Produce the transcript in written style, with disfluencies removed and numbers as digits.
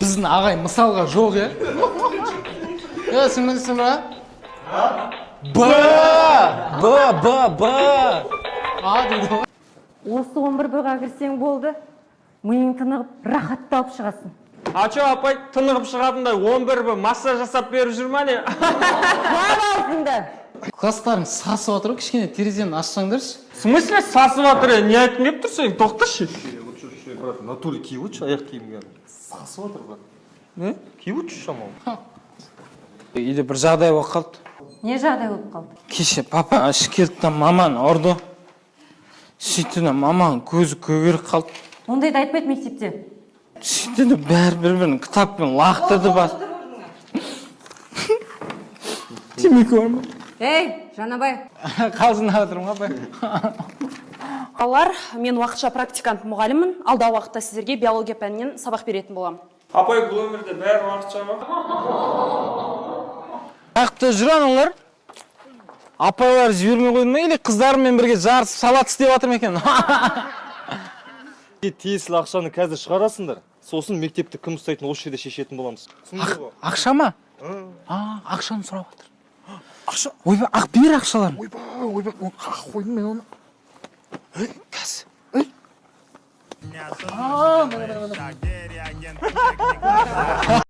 Біздің ағай мысалға жоқ, иә. Е, сіңлісің ба? Б, Б, Б, Б. А дейді ғой. Осы 11 Б-ға кірсең болды, миың тынығып, рахатталып шығасың. А чё, апай, тынығып шығатындай 11 Б массаж жасап беріп жүр ма, не? Жап аузыңды! Класстарың сасып жатыр ғой, кішкене терезені ашсаңдаршы. В смысле сасып жатыр, е? Не айтқың келіп тұр сен? Тоқташы. Брат, в натуре киіп отыршы аяқ киімге. Сасып жатыр, брат. Не? Киіп отыршы шамалы. Үйде бір жағдай болып қалды. Не жағдай болып қалды? Кеше папа ішіп келді да, маманы ұрды. Сөйтті де, маманың көзі көгеріп қалды. Ондайды айтпайды мектепте. Сөйтті де, бәрі бір бірін кітаппен лақтырды бас. Темекі бар ма? Ей, Жанабай! Қалжыңдап жатырмын ғой, апай. Балалар, мен уақытша практикант мұғаліммін. Алдағы уақытта сіздерге биология пәнінен сабақ беретін боламын. Апай, бұл өмірде бәрі уақытша ма? Жақта жүр аналар. Апайлар жібермей қойды ма или қыздарымен бірге жарысып салат істеп жатыр ма екен? Тиесілі ақшаны қазір шығарасыңдар. Сосын мектепті кім ұстайтынын осы жерде шешетін боламыз. Түсіндіңдер ғой? Ақша ма? А, ақшаны сұрап жатыр. Ақша. Ойбай, ақ, бер ақшаларын. Ойбай, ойбай, қойдым мен оны. Қазір. А, міне, міне, міне.